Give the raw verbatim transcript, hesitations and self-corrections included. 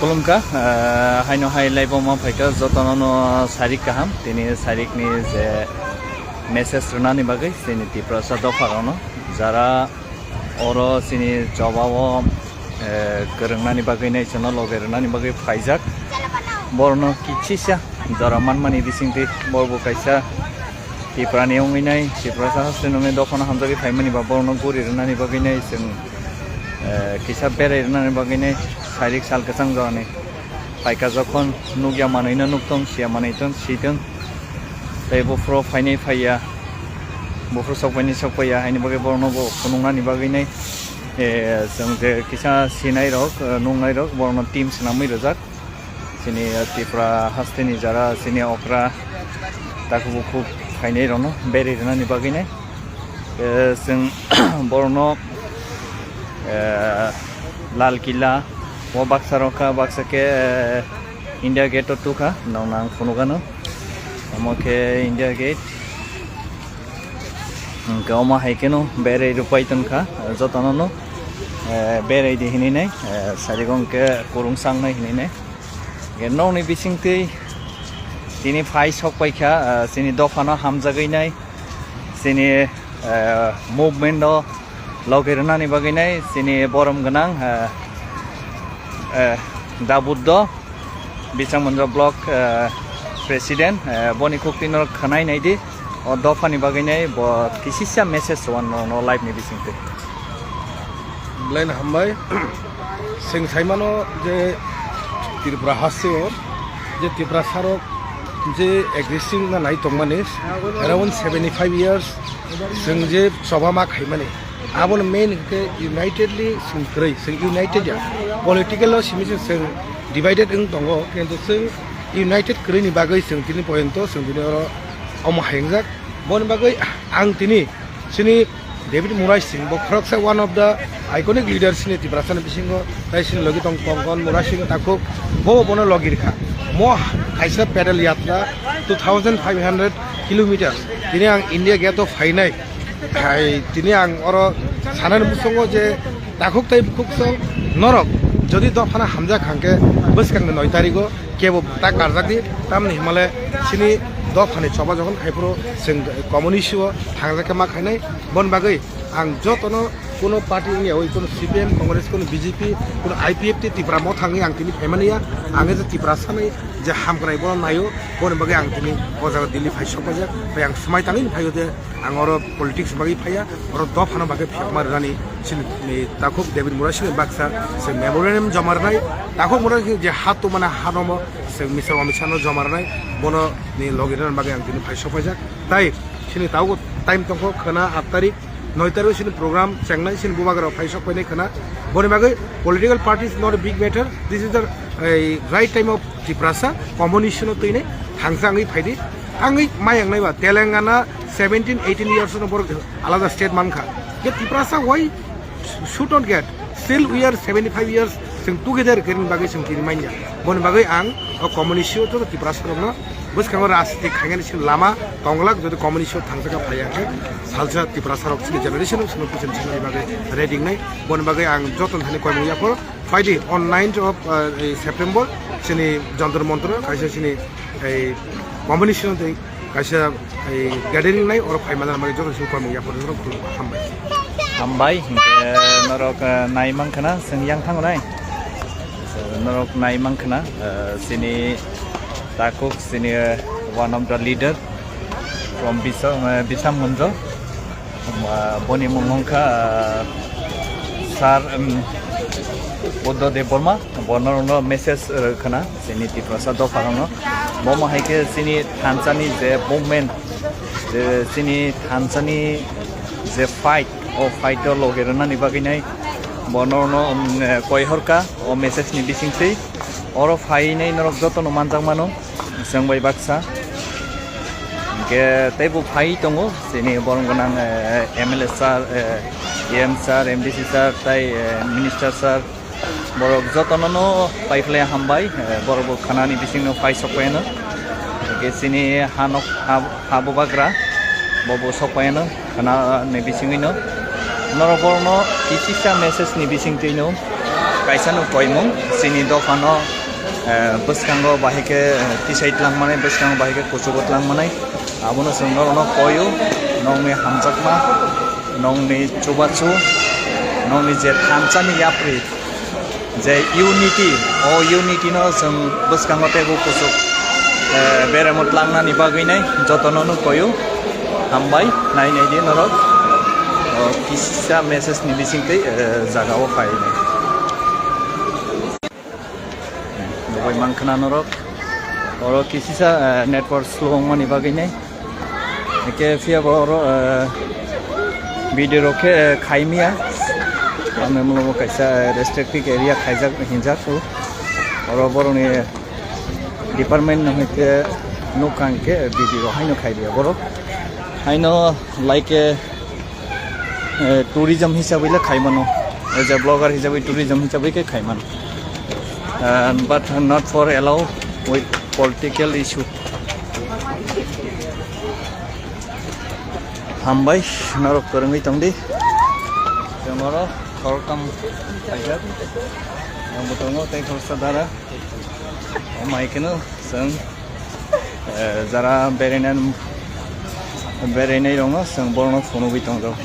Khulumkha, eh, haino hai live-o ma phaikha, jotono no sarik kaham, tini sarikni je message rwnani bagwi chini Tiprasa dopharokno, jara oro chini chobao, eh, kwrwngnani bagwi nai chwngno loge rwnani bagwi phaijak, borokno kichisa jora manmani bisingtwi borbo kaisa Tiprani wngwi nai, Tiprasa hasteni wngwi dophano hamjagwi phaimani ba borokno guri rwnani bagwi nai chwng, eh, kisa berai rwnani bagwi nai sairik sal kwchang jorani phaikha, jokhon nukya manwino nuktong, siya manwitong sitong, tei buphuru phainai phaiya, buphuru sokphainai sokphaiya, haini bagwi borokno bo phunuknani bagwi nai, eh, chwng je kisa sinairok, eh, nuknairok borokno team swnamwi rwjak. Chini Tripura hasteni jara chini okra takhuk bukhuk phainai rokno beri rwnani bagwi nai. Eh, chwng borokno, eh, Lal Killa o baksa rokha, baksa khe, eh, India Gate o tukha, nokno ang phunukgano. Omo khe India Gate. Hwnkhe omo hai kheno berai rwpai tongkha, jotono no, eh, berai di hinwi nai, eh, sarigo hwnkhe kurung sangnai hinwi nai. Hwnkhe nokni bisingtwi tini phai sok paikha, eh, chini dophano hamjagwi nai, chini, eh, movement o logi rwnani bagwi nai, chini borom gwnang, eh, eh, Da Buddho, Bisang Monjo Block, eh, President, eh, boni khuktwi no khwnai nai di. O dophani bagwi nai bo kisisa message rwano no live ni bisingtwi. Belai no hambai. Chwng saimano je Tripura hasteo je Tiprasarok je existing na nai tongmani around seventy five years chwng je choba ma khaimani. Abono main hwnkhe unitedly chwng kwrwi, chwng united ya. Political o simi se chwng divided wng tongo, kintu chwng united kwrwini bagwi chwng tini poyonto chwng tini oro omo hai wngjak. Boni bagwi ang tini chini David Murai Singh, bo khoroksa one of the iconic leaders chini Tiprasani bisingo, tai chini logi tong Konkon Murai Singh takhuk, bo bono logi rikha. Mo kaisa pedal yatra two thousand five hundred kilometers. Tini ang India Gate o phainai. Hai, tini ang oro sanani muchungo je takhuk tai bukhuk song norok jodi dophano hamjak hangke bwskangni noi tarigo kebo ta karjak di, tamni himale chini dophani choba jokhon khai phuru chwng communist o thangjak khe ma khainai. Bon bagwi ang jotono kuno party wngya oi, kuno C P M, Congress, kuno B J P, kuno I P F T Tipra Motha wngwi ang tini phaimani ya. Ang je Tiprasani je hamkrai bono naio, boni bagwi ang tini o jaga Delhi phai sokphaijak, bai ang swmai tangwi phaio de. Ang oro politics bagwi phaiya, oro dophano bagwi phiyokma rwnani chini, ni takhuk David Murasini baksa se memorandum joma rwnai. Takhuk Murasini je ha tumana ha nomo se Mister Amit Shah no joma rwnai, bono ni logi rwna bagwi ang tini phai sokphaijak. Tai chini tabuk time tongkho khwna aat tarik, noi tarik chini program chengnai chini bubagra phai sokphainai khwna. Boni bagwi political parties not a big matter. This is the, eh, right time of Tiprasa, communist no twinai, thangsa wngwi phaidi. Angwi mayang naiba, Telangana seventeen, eighteen years no borok alada state mankha. Je Tiprasa, why should not get? Still we are seventy five years, chwng together khairokni bagwi chwng tini manya. Boni bagwi ang o communist o joto Tiprasa rokno bwskango rajniti khainani chini lama tonglak, jodi communist o thangsa kha phaiya khe salsa Tiprasa rok chini generation rok chini kuchum chini bagwi ready wngnai. Boni bagwi ang joto thani koimung yapharo. Phaidi on ninth of, uh, ei September chini Jantar Mantar kaisa chini ei combination tei kaisa ei gathering nai, oro phai manna bagwi joto chini koimung yaphar joto khulumkha, hambai. Hambai, hinkhe norok, uh, nai mankha na, chwng yang thango nai? Norok nai mankha na, uh, chini takhuk chini, uh, one of the leader from Bisa-, uh, Bisam Munjo. Ah, boni mung wngkha, ah, Sir, um, Buddha Debbarma, bono message rwkhana chini Tiprasa dopharokno. Bomo hai khe chini thansani je movement, je chini thansani je fight, o fight o loge rwnani bagwi nai bono, um, koihorkha o message ni bisingtwi. Oro phainai norok jotono manjak mano. Chwng bai baksa. Hinkhe teibo phai tongo, chini borong gwnang, eh, M L A sir, eh, E M sir, M D C sir, tai, eh, minister sir. Borok jotono no paiphlai hambai, eh, borok bo khanani bisingno phai sokpaino. Hinkhe chini hanok, ha, ha bubagra, bo bo sokpaino, khanani bisingwino. Norok borokno kisisa message ni bisingtwino. Kaisa no koimung chini dophano, eh, bwskango bahai khe, eh, tisai twlangmani, bwskango bahai khe kuchugo twlangmani. Abono chwng norokno koio, nokni hamjakma, nokni chubachu, nokni je thansani yapri, je unity, o unity no chwng bwskango teibo kuchuk, eh, beremo twlangnani bagwi nai jotono no koio. Hambai, nai nai di norok. O, kisa message ni bisingtwi, eh, jagao phainai. Nubai mankha na norok. Oro kisisa, eh, network slow wngmani bagwi nai. Hwnkhe phiya bo oro, eh, video rok khe, eh, khaimya. Amo molo bo kaisa, eh, restricted area khaijak hinjak o. Oro boroni department no hwnkhe nukha hwnkhe video haino khailiya borok. Haino like, eh, eh, tourism hisabwi le khaimano. As a blogger hisabwi tourism hisabwi khe khaimano. And but not for allow with political issue. Hambai, norok kwrwngwi tongdi. Chwng oro khoroktham khaijak. Ang bo tongo tei khoroksa dara. O mai kheno chwng, eh, jara beraina, berainai rokno chwng borokno phunugwi tongjago.